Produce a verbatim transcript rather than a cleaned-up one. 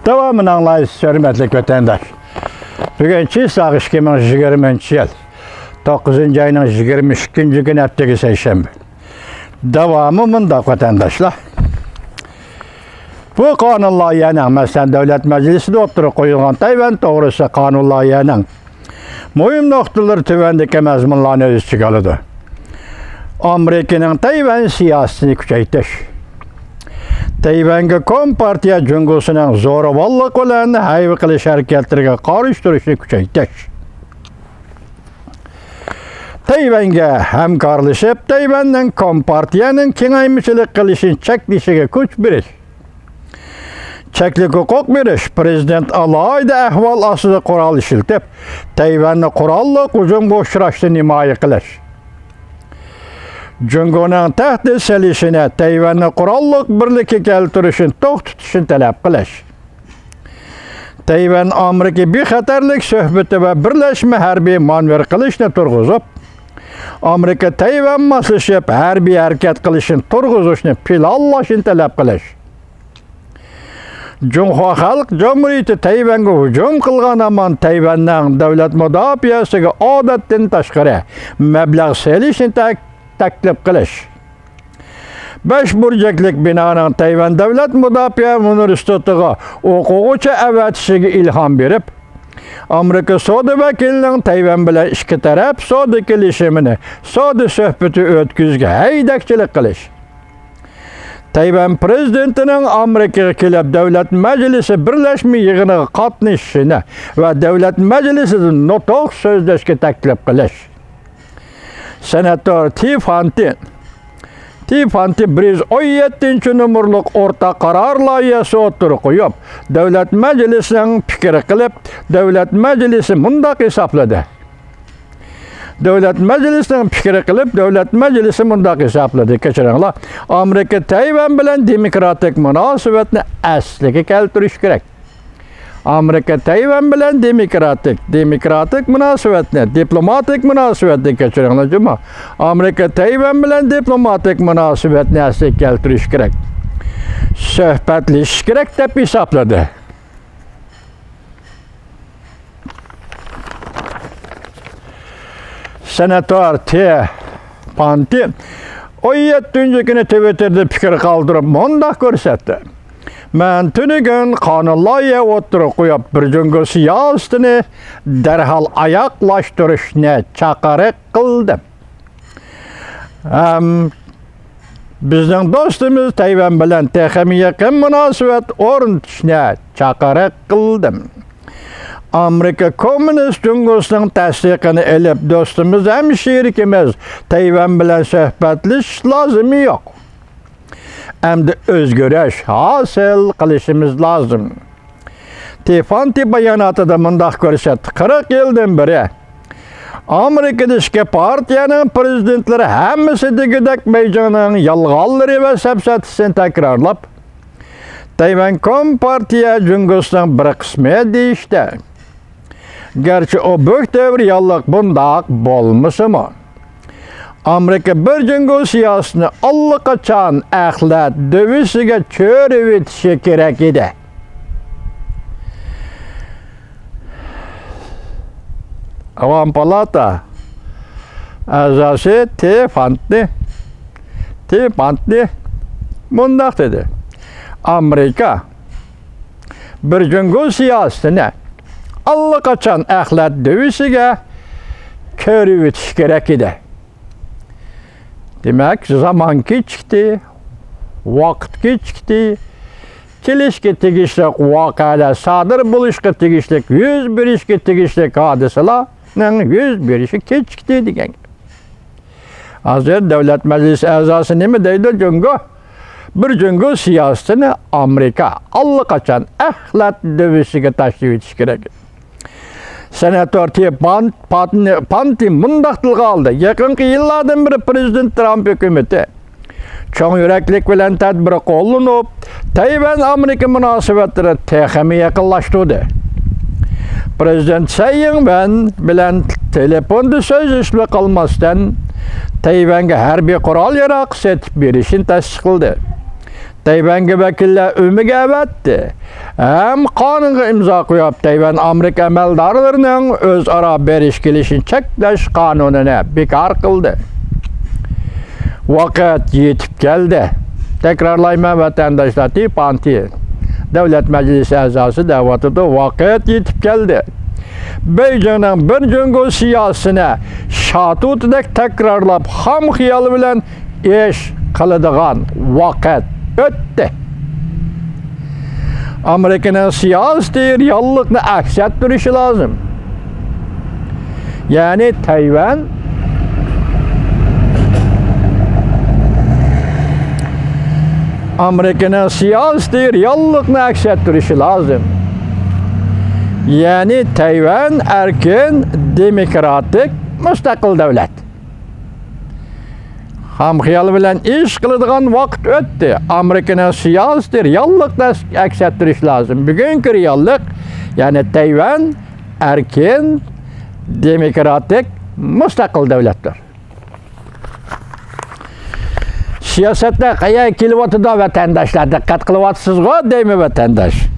داۋامىنى ئاڭلايسىز، ھۆرمەتلىك ۋەتەنداش. بۈگۈن چىساغ ئىككى مىڭ يىگىرمىنچى يىل، توققۇزىنچى ئاينىڭ يىگىرمە ئىككىنچى كۈنى، ھەپتىگە سەيشەنبە. داۋامى مۇنداق، ۋەتەنداشلار. بۇ قانۇن لايىھەنىڭ، مەسىلەن، دۆلەت مەجلىسىدە ئوتتۇرىغا قويۇلغان تەيۋەن توغرىسىدا قانۇن لايىھەنىڭ مۇھىم نۇقتىلىرى تۆۋەندىكى مەزمۇنلارنى ئۆز ئىچىگە ئالىدۇ. ئامېرىكىنىڭ تەيۋەن سىياسىتىنى كۈچەيتىش. تەيۋەنگە كومپارتىيە جۇڭگوسىنىڭ زورىۋاللىق بىلەن ھەيۋە قىلىش ھەرىكەتلىرىگە قارشى تۇرۇشنى كۈچەيتىش. تەيۋەنگە ھەمكارلىشىپ، تەيۋەننىڭ كومپارتىيەنىڭ كېڭەيمىچىلىك قىلىشىنى چەكلىشىگە كۈچ بېرىش. چەكلىك ھوقۇق بېرىش، پىرېزىدېنت ئالاھىدە ئەھۋال ئاستىدا قورال ئىشلىتىپ، تەيۋەننى قوراللىق ھۇجۇمغا ئۇچراشتىن ھىمايە قىلىش. جۇڭگونىڭ تەھدىت سېلىشىنى، تەيۋەننى قوراللىق بىرلىككە كەلتۈرۈشىنى توختىتىشنى تەلەپ قىلىش. تەيۋەن ئامېرىكا بىخەتەرلىك سۆھبىتى ۋە بىرلەشمە ھەربىي مانېۋىر قىلىشنى تۇرغۇزۇپ، ئامېرىكا تەيۋەن ماسلىشىپ ھەربىي ھەرىكەت قىلىشىنى تۇرغۇزۇشنى پىلانلاشنى تەلەپ قىلىش. جۇڭخۇا خەلق جۇمھۇرىيىتى تەيۋەنگە ھۇجۇم قىلغان ھامان تەيۋەننىڭ دۆلەت مۇداپىئەسىگە ئادەتتىن تاشقىرى مەبلەغ سېلىشنى تەك-، تەكلىپ قىلىش. بەش بۇرجەكلىك بىنانىڭ تەيۋەن دۆلەت مۇداپىئە ئۇنىۋېرسىتېتىغا ئوقۇغۇچى ئەۋەتىشىگە ئىلھام بېرىپ، ئامېرىكا سودا ۋەكىلىنىڭ تەيۋەن بىلەن ئىككى تەرەپ سودا كېلىشىمىنى، سودا سۆھبىتى ئۆتكۈزۈشىگە ھەيدەكچىلىك قىلىش. تەيۋەن پىرېزىدېنتىنىڭ ئامېرىكىغا كېلىپ، دۆلەت مەجلىسى بىرلەشمە يىغىنىغا قاتنىشىشىنى ۋە دۆلەت مەجلىسىدە نۇتۇق سۆزلەشكە تەكلىپ قىلىش. سېناتور تى فانتى، تى فانتى بىر يۈز ئون يەتتىنچى نومۇرلۇق ئورتاق قارار لايىھەسى ئوتتۇرىغا قويۇپ، دۆلەت مەجلىسىنىڭ پىكرى قىلىپ، دۆلەت مەجلىسى مۇنداق ھېسابلىدى. دۆلەت مەجلىسىنىڭ پىكرى قىلىپ، دۆلەت مەجلىسى مۇنداق ھېسابلىدى، كەچۈرۈڭلار. ئامېرىكا تەيۋەن بىلەن دېموكراتىك مۇناسىۋەتنى ئەسلىگە كەلتۈرۈش كېرەك. ئامېرىكا تەيۋەن بىلەن دېموكراتىك، دېموكراتىك مۇناسىۋەتنى، دىپلوماتىك مۇناسىۋەتنى، كەچۈرۈڭلار جۇمۇ. ئامېرىكا تەيۋەن بىلەن دىپلوماتىك مۇناسىۋەتنى ئەسلىگە كەلتۈرۈش كېرەك. سۆھبەتلىشىش كېرەك دەپ ھېسابلىدى. سېناتور تى فانتى ئون يەتتىنچى كۈنى تىۋىتتېردا پىكىر قالدۇرۇپ مۇنداق كۆرسەتتى: مەن تۈنۈگۈن قانۇن لايىھە ئوتتۇرىغا قويۇپ، بىر جۇڭگو سىياسىتىنى دەرھال ئاياغلاشتۇرۇشنى چاقىرىق قىلدىم. ھەم بىزنىڭ دوستىمىز تەيۋەن بىلەن تېخىمۇ يېقىن مۇناسىۋەت ئورنىتىشنى چاقىرىق قىلدىم. ئامېرىكا كوممۇنىست جۇڭگوسىنىڭ تەستىقىنى ئېلىپ، دوستىمىز ھەم شېرىكىمىز تەيۋەن بىلەن سۆھبەتلىشىش لازىمى يوق. ئەمدى ئۆزگىرىش ھاسىل قىلىشىمىز لازىم. تى فانتى باياناتىدا مۇنداق كۆرسەتتى: قىرىق يىلدىن بېرى ئامېرىكىدا ئىككى پارتىيەنىڭ پىرېزىدېنتلىرى ھەممىسى دېگۈدەك بېيجىڭنىڭ يالغانلىرى ۋە سەپسەتىسىنى تەكرارلاپ، تەيۋەن كومپارتىيە جۇڭگوسىنىڭ بىر قىسمى دېيىشتى. گەرچە ئۇ بۈكتەۋر ياللىق بۇنداق بولمىسىمۇ، ئامېرىكا بىر جۇڭگو سىياسىتىنى ئاللىقاچان ئەخلەت دۆۋىسىگە چۆرۈۋېتىشى كېرەك ئىدى. ئاۋام پالاتا ئەزاسى تى فانتنى، تى فانتنى مۇنداق دېدى: ئامېرىكا بىر جۇڭگو سىياسىتىنى ئاللىقاچان ئەخلەت دۆۋىسىگە كۆرۈۋېتىش كېرەك ئىدى. دېمەك، زامان كېچىكتى، ۋاقىت كېچىكتى. كېلىشكە تېگىشلىك ۋەقەلەر سادىر بولۇشقا تېگىشلىك، يۈز بېرىشكە تېگىشلىك ھادىسىلەرنىڭ يۈز بېرىشى كېچىكتى دېگەن گەپ. ھازىر دۆلەت مەجلىسى ئەزاسى نېمە دەيدۇ؟ جۇڭگو، بىر جۇڭگو سىياسىتىنى ئامېرىكا ئاللىقاچان ئەخلەت دۆۋىسىگە تاشلىۋېتىش كېرەك. سېناتور تى پان-، پاتنى-، پانتى مۇنداق تىلغا ئالدى: يېقىنقى يىللاردىن بېرى پىرېزىدېنت ترامپ ھۆكۈمىتى چوڭ يۈرەكلىك بىلەن تەدبىر قوللىنىپ، تەيۋەن ئامېرىكا مۇناسىۋەتلىرىنى تېخىمۇ يېقىنلاشتۇردى. پىرېزىدېنت سەي يىڭۋەن بىلەن تېلېفوندا سۆزلىشىپلا قالماستىن، تەيۋەنگە ھەربىي قورال-ياراغ سېتىپ بېرىشنى تەستىقلىدى. تەيۋەنگە ۋەكىللەر ئۆمىگە ئەۋەتتى ھەم قانۇنغا ئىمزا قويۇپ، تەيۋەن ئامېرىكا ئەمەلدارلىرىنىڭ ئۆزئارا بېرىش كېلىشىنى چەكلەش قانۇنىنى بىكار قىلدى. ۋاقىت يېتىپ كەلدى. تەكرارلايمەن، ۋەتەنداشلار، تىپانتى دۆلەت مەجلىسى ئەزاسى دەۋاتىدۇ، ۋاقىت يېتىپ كەلدى. بېيجىڭنىڭ بىر جۇڭگو سىياسىتىنى شاتۇتىدەك تەكرارلاپ، خام خىيال بىلەن ئىش قىلىدىغان ۋاقىت ئۆتتى. ئامېرىكىنىڭ سىياسىتى رېئاللىقنى ئەكس ئەتتۈرۈشى لازىم. يەنى تەيۋەن ئامېرىكىنىڭ سىياسىتى رېئاللىقنى ئەكس ئەتتۈرۈشى لازىم. يەنى تەيۋەن ئەركىن، دېموكراتىك، مۇستەقىل دۆلەت. خام خىيال بىلەن ئىش قىلىدىغان ۋاقىت ئۆتتى. ئامېرىكىنىڭ سىياسىتى رېئاللىقتا ئەكس ئەتتۈرۈش لازىم. بۈگۈنكى رېئاللىق، يەنى تەيۋەن ئەركىن، دېموكراتىك، مۇستەقىل دۆلەتتۇر. سىياسەتلەر قەيەرگە كېلىۋاتىدۇ، ۋەتەنداشلار؟ دىققەت قىلىۋاتىسىزغۇ، دەيمەن، ۋەتەنداش.